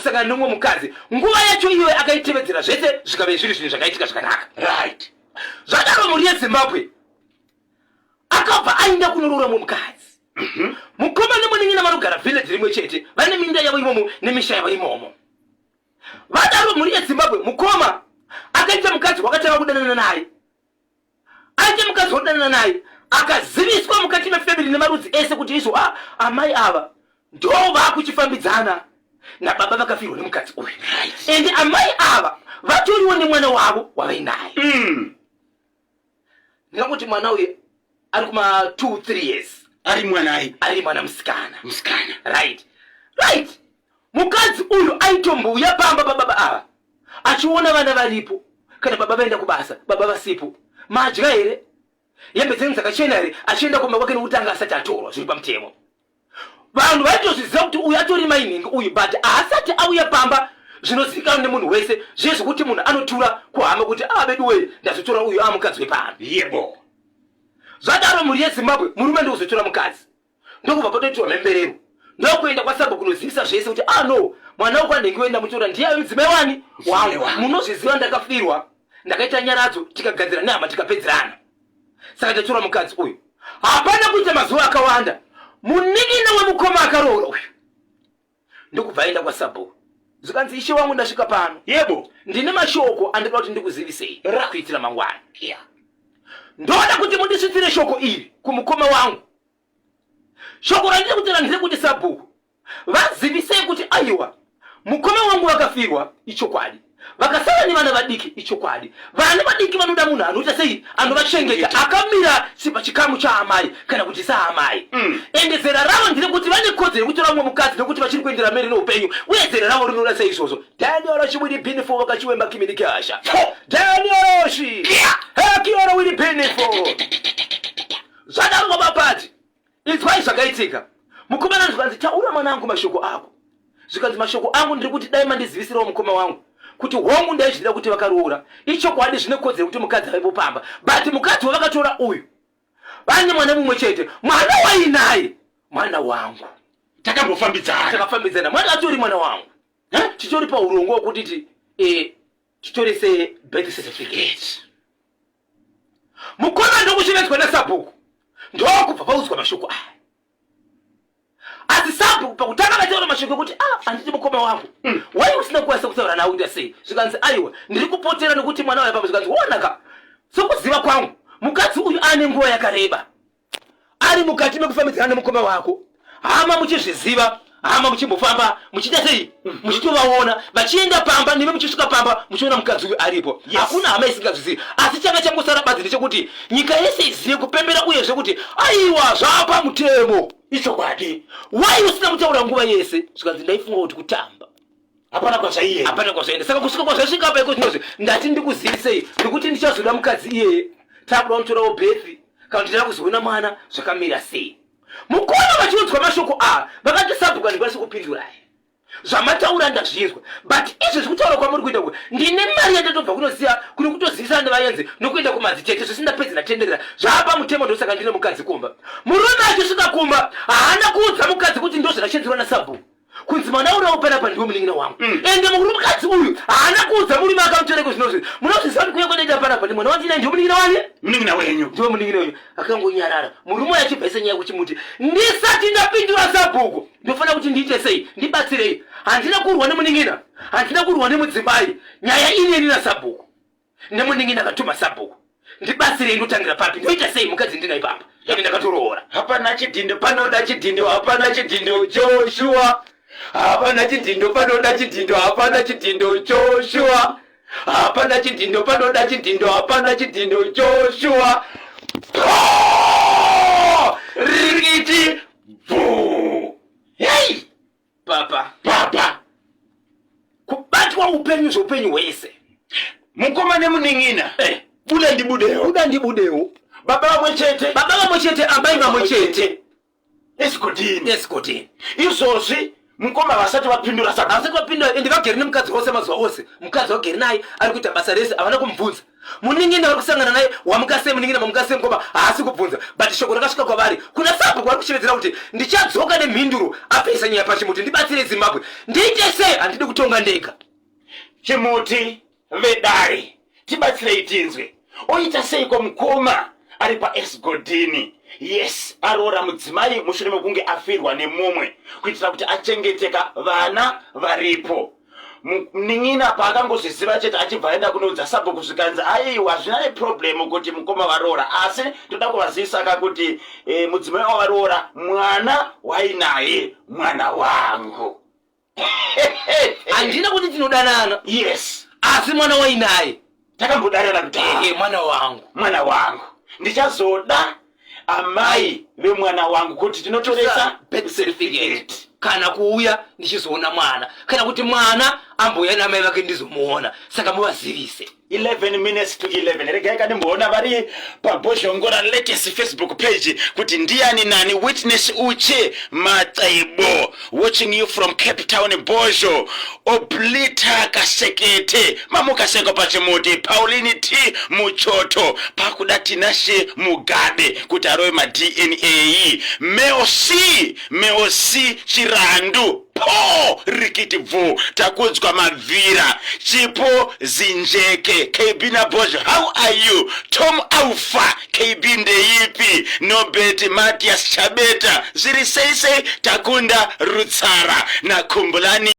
kusangana nemumwe mukadzi. Nguva yacho iyoyo akaitevedzera zvese zvikave zviri zvinhu zvakaitika zvakanaka. Right. Zvadaro mhuri yeZimbabwe akabva aenda kunoroora mumwe mukadzi. Mukoma nemunin'ina vanogara village rimwe chete, vane minda yavo imomo nemisha yavo imomo. Vadaro mhuri yeZimbabwe, mukoma akaita mukadzi wakatanga kudanana naye. Aita mukadzi wodanana naye akaziviswa mukati mefamily nemarudzi ese kuti izvo ah, amai ava ndo vakuchifambidzana nababa vakafirwa nemukadzi uyu Right. ende amai ava vatoriwo nemwana wavo wavainaye. Ndingakuti mwana uyu ari kuma 2 3 years. Ari mwanai? Ari mwana musikana. Musikana. Right. Right. Mukadzi uyu aitombouya pamba pababa ava achiona vana varipo, kana baba vaenda kubasa, baba vasipo, madya here, hembe dzenyu dzakachena here, achienda kumba kwake nekuti anga asati atorwa zviri pamutemo. Vanhu vaitozviziva kuti uyu atori mainhingi uyu, but haasati auya pamba zvinozivikanwa nemunhu wese, zviye zvekuti munhu anotura kuhama kuti ah, vedu wee, ndazotora uyu amukadzi wepano. Yebo. Zvadaro mhuri yeZimbabwe, murume ndokuzotora mukadzi, ndokubva patoitwa mhemberero, ndokuenda kwasabhuku kunozivisa zvese kuti ah no, mwana wekwanhingi wenda mutora ndiye ave mudzimai wani wangu, munozviziva ndakafirwa, ndakaita nyaradzo, tikagadzira nehama, tikapedzerana, saka tatora mukadzi uyu. Hapana kuita mazuva akawanda, munin'ina wemukoma akaroora uyu ndokubva aenda kwasabhuku, zvikanzi ishe wangu ndasvika pano. Yebo. Ndine mashoko andinoda kuti ndikuzivisei kuitira mangwana. Yeah. Ndoda kuti mundisvitsire shoko iri kumukoma wangu. Shoko randiri kutaura nderekuti sabhuku vazivisei kuti aiwa, mukoma wangu vakafirwa ichokwadi, vakasara nevana vadiki ichokwadi. Vana vadiki vanoda munhu anoita sei, anovachengeta, akamira pachikamu chaamai kana kuti saamai. Ende zera ravo nderekuti vane kodzero yekutora mumwe mukadzi nekuti vachiri kuendera mberi neupenyu, uye zera ravo rinoda saizvozvo. Daniel Chiwiri Binifo vakachiwemba Kiminikasha. Daniel Shi Hekioro Wiri Binifo. Zvadaro baba Pati, inzwai zvakaitika. Mukomana zvikanzi taura mwanangu mashoko ako. Zvikanzi mashoko angu ndiri kuti dai mandizivisirawo mukoma wangu kuti hongu ndaizvida kuti vakaroora. Ichokwadi zvine kodzero kuti mukadzi avepo pamba, but mukadzi wavakatora uyu vane mwana mumwe chete, mwana wainaye mwana wangu. Takambofambidzana. Takafambidzana, mwana atori mwana wangu. Titori paurongwa hwekuti titorese birth certificate. Mukoma ndokushevedzwa nasabhuku, ndokubva paudzwa mashoko aya. Asi sabhuku pakutanga akataura mashoko ekuti ah, handiti mukoma wangu, wai usina kukwanisa kutaura nawe kuita sei? Zvikanzi aiwa, ndiri kupotera nekuti mwana waya pamba. Zvikanzi wonaka, sokuziva kwangu mukadzi uyu ane nguva yakareba ari mukati mekufambidzana nemukoma wako, hama muchizviziva, hama muchimbofamba muchiita sei, muchitovaona vachienda pamba, nemi muchisvika pamba muchiona mukadzi uyu aripo. Hakuna hama isingazvizivi, asi changa changosara badzi ndechekuti nyika yese izive kupembera, uyezve kuti aiwa zvapa mutemo ichokwadi. Wai usina kutaura nguva yese? Zvikanzi ndaifunga kuti kutamba, hapana kwazvaienda, hapana kwazvaenda. Saka kusvika kwazvasvika apa iko zvinozvi ndati ndikuzivisei nekuti ndichazoda mukadzi iyeye, takuda kutorawo birth kana kuti takuzoona mwana zvakamira sei. Mukoma vachiudzwa mashoko aya vakati sabhuku handikwanisi kupindurai, zvamataura ndazvinzwa, but izvi zvekutaura kwamuri kuita uku, ndine mari yandatobva kunosiya kuri kutozivisana nevaenzi nokuenda kumadzitete zvese ndapedza ndatenderera zvapa mutemo, ndosaka ndine mukadzi kumba. Murume achisvika kumba haana kuudza mukadzi kuti ndozvandashedzerwa nasabhuku kunzi mwana urawo panapa ndiwe munin'ina wangu. Ende mukadzi uyu haana kuudza murume akamutoreko zvinozvi, munozviziva kuti kuuya kwandaita panapa ndi mwana wandinaye ndiwe munin'ina wani, munin'ina wenyu, ndiwe munin'ina wenyu. Akangonyarara murume uyu achibva ise nyaya kuchimuti, ndisati ndapindura sabhuku ndofanira kuti ndiite sei, ndibatsirei. Handina kurwa nemunin'ina, handina kurwa nemudzimai, nyaya ineni nasabhuku nemunin'ina akatuma sabhuku, ndibatsirei, ndotangira papi, ndoita sei, mukadzi ndinaye pamba ende ndakatoroora. Hapana chidhindo panoda chidhindo, hapana chidhindo Joshua, hapana chidhindo panoda chidhindo, hapana chidhindo Joshua, hapana chidhindo panoda chidhindo, hapana chidhindo Joshua. Rikiti bvu. Hey! Papa. Papa. Kubatwa upenyu zveupenyu hwese. Mukoma nemunin'ina. Buda ndibudewo. Buda ndibudewo. Baba vamwe chete. Baba vamwe chete, amai vamwe chete. Esigodini. Esigodini. Izvozvi mukoma vasati vapindura saka. Vasati vapindura, ende vagere nemukadzi wose mazuva ose. Mukadzi wagere naye ari kuita basa rese, havana kumubvunza. Munin'ina vari kusangana naye, wamuka sei munin'ina, mamuka sei mukoma, haasi kubvunza. But shoko rakasvika kwavari kuna sabhuku vari kushevedzera kuti ndichadzoka nemhinduro, apesa nyaya pachimuti, ndibatsire Zimbabwe. Ndiite sei? Handidi kutonga ndega. Chimuti vedare tibatsirei tinzwe oita seiko mukoma ari paesgodini yes aroora mudzimai mushure mekunge afirwa nemumwe kuitira kuti achengeteka vana varipo munin'ina paakangozviziva chete achibva aenda kunoudza sabhuku zvikanzi aiwa hazvina neproblem kuti mukoma varoora asi ndoda kuvazivisa ka kuti e, mudzimai wavaroora mwana wainaye mwana wangu. Handina kuti tinodanana. Yes. Asi mwana wainaye takambodanana kudhara. Ehe, mwana wangu. Mwana wangu ndichazoda amai vemwana wangu kuti tinotoresa birth certificate kana kuuya ndichizoona mwana kana kuti mwana ambouya namai vake ndizomuona, saka muvazivise. 11 minutes to 11. Regai kandimboona vari paBhozhongora latest Facebook page kuti ndiani nani. Witness Uche Macebo, watching you from Cape Town. Bozho Oblita Kasekete, mamuka seko pachimuti. Pauline T Muchoto, pakuda Tinashe Mugabe kuti arove maDNA. Meo C, Meo C Chirandu po rikiti bvu takudzwa mabvira. Chipo Zinjeke, KB naBozho, how are you? Tom Alpha, KB ndeipi? Nobert Matias Chabeta, zviri sei sei? Takunda Rutsara naKhumbulani.